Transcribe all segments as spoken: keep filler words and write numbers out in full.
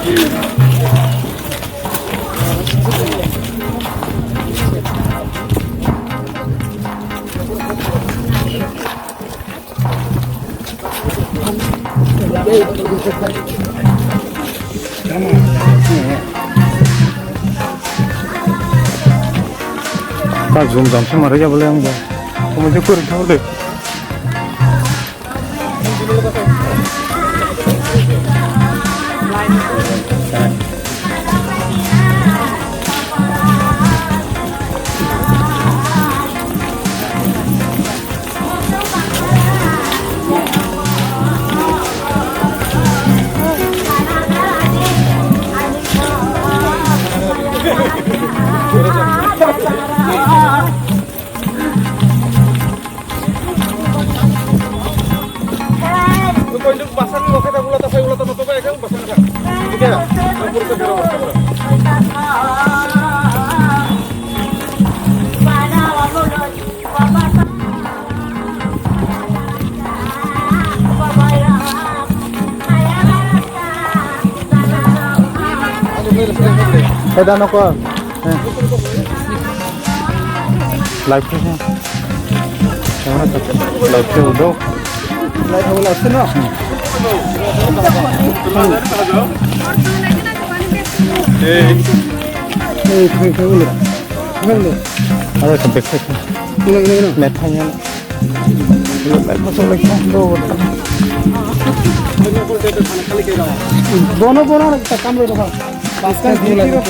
Ka jum jam se mari ya bole ang bo. Omo je kori thang de. Eda noko. Live ke. Live ke udo. Live ke udo. Hey. Hey, hey, hey, ulo. Ulo. Ada sampai ke. Ulo, ulo, ulo. Net hanya. Bono, bono, kita kamera depan. Paskan dulu.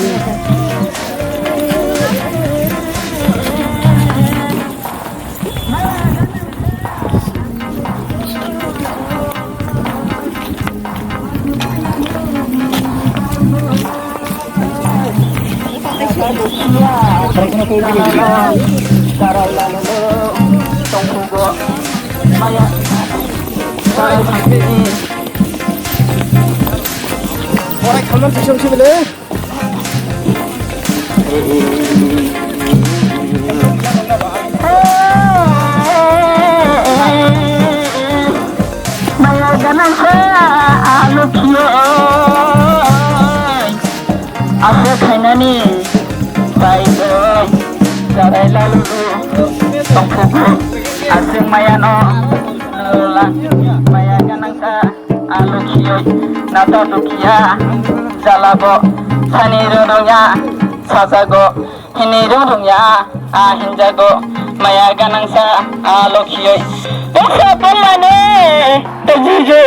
Borai khalmani kisa kisa bele. Maya ganang sa alo kiyo. Asa khainani bai bai jarai lalu tongkhuku aswk maya no la maya ganang sa. Alukhioi nata dukhiya jalago sani rwrwngya sajago hini rwrwngya a hinjago maya ganangsa alukhioi tesa bumani tajijo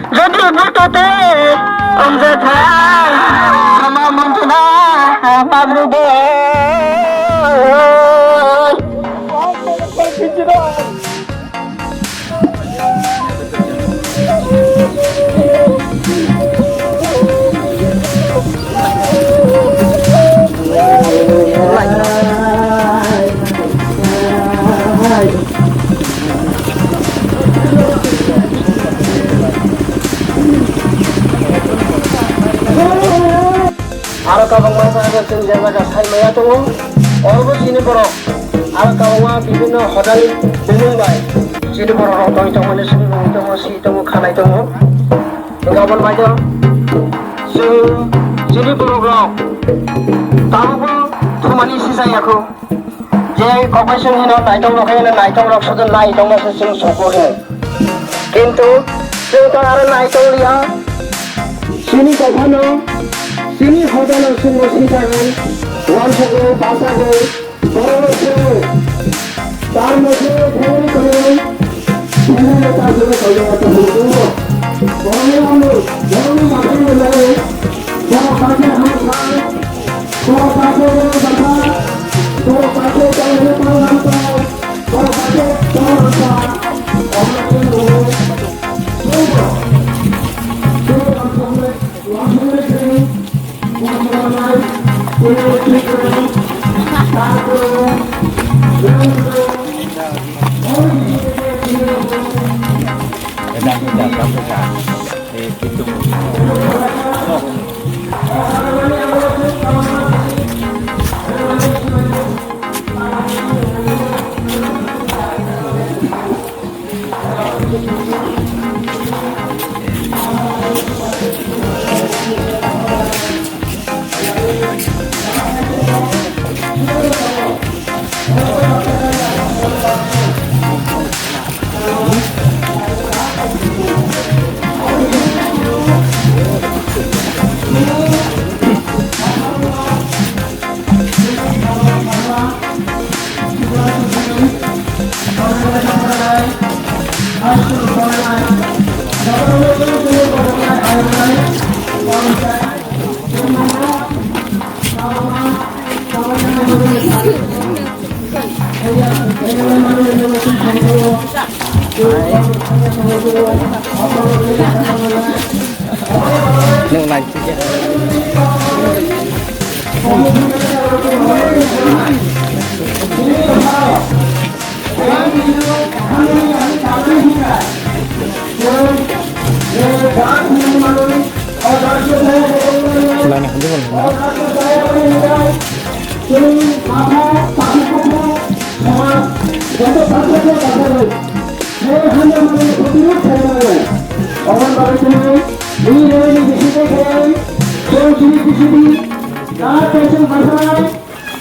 jodi butote omjatha ama mantuna mabrudo. Aro kabangma jaga chwng je jaga sai maya tongo, orobo chini borok aro kabangma bibinno hodani bumung bai chini borok rok tongwi tongmani swngwi tongo, si tongo, khanai tongo. Hingke aboni bagwi chwng chini borok rok tabukbo thumani sijak ya kho. Je kokbai chwng hino naitok rok hino naitok rok sudu nai tongma se chwng soko hino. Kintu chwng to aro nai tong liya. Chini kophano, chini hodano chwngno sinthangwi, wansugwi, bachagwi, borokno chwngwi. Tar mose family tongwi, family ta jora tongwi ta hukuma. Borokni ulo, borokni mathai no nai, borok kaisa hamkha, borok kaisa borok bata, borok kaisa tongwi tong hamkha, borok kaisa tong hamkha. Omo chwng rwo, chwng rwo, chwng rwo.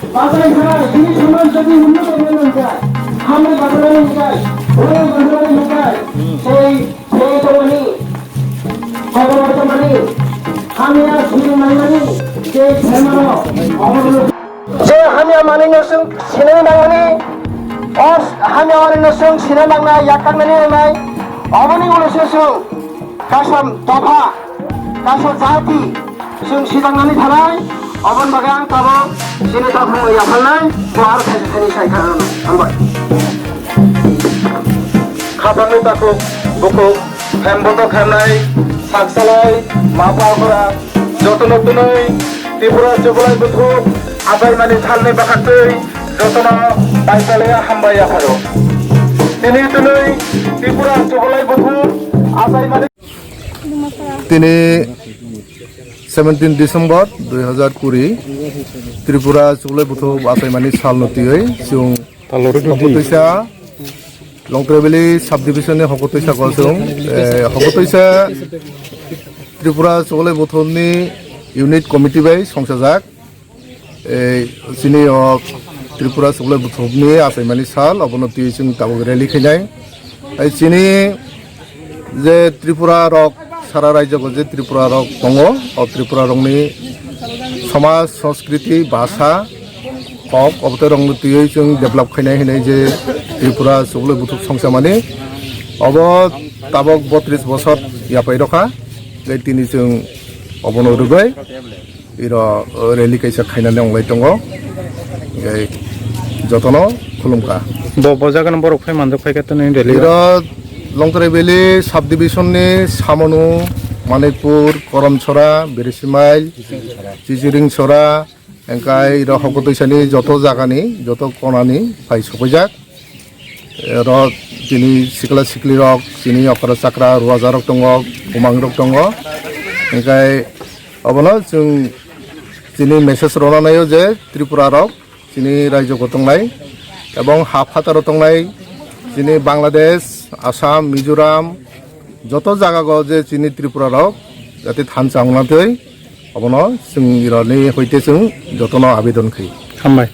Bazar hai, chini somaj jodi unnoto oi nang kha, hambai bazar nang kha, bholo bazar nang kha, sei, sei tongmani, kotor tongmani, hamya suri nangmani, sei thermano, obo je hamya manwino chwng sinani nangmani, o hamya manwino chwng sina nangna yakkaknani nangnai, oboni ulo se chwng kaisa dopha, kaisa jati chwng sijaknani thanai, oboni bagwi ang tabuk chini dophano yapharnai, bo aro khaisa thani sai kha, hambai. Khapangni takhuk bukhuk, hem boto khemnai, saksalai, mapha akhora, jotono twnwi Tripura Chuglai Buthuk achaimani salni bwkhaktwi jotono bai chalaiya hambai yapharo. Tini twnwi Tripura Chuglai Buthuk achaimani Tini seventeen December dui hazar kuri, Tripura Chuglai Buthuk achaimani salno twiwi chwng Talorok Hokotwisa, Longtrai Valley Subdivision ni Hokotwisa kosong, eh, Hokotwisa Tripura Chuglai Buthukni unit committee bai songsajak. Eh, chini o Tripura Chuglai Buthukni achaimani sal, obono twi chwng tabuk rally khainai. Hai chini je Tripura rok, sara raijo o je Tripura rok tongo, o Tripura rokni somaj, sanskriti, bhasha, kok, obote rokno twiwi chwng develop khainai hinwi je Tripura Chuglai Buthuk songsamani, obo tabok botris bosor yapai rokha, tei tini chwng obono rwgwi iro rally kaisa khainani wnglai tongo, tei jotono khulumkha. Bo, bo jagano borok phai manjak phai kha tini rally o? Iro Longtrai Valley subdivision ni Samonu, Manikpur, Koromchora, Birisimail, Chichiringchora, Engkai iro Hokotwisani joto jagani, joto konani phai sophaijak. Oro tini sikla siklirok, chini okra chakra ruajarok tongo, kumangrok tongo. Engkai obono chwng chini message rwna naio je Tripura rok, chini raijo o tongnai ebong ha phataro tongnai, chini Bangladesh, Assam, Mizoram, joto jagago je chini Tripura rok jate thansa wngna twi, obono chwng ironi hoite chwng jotono abedon khai. Hambai.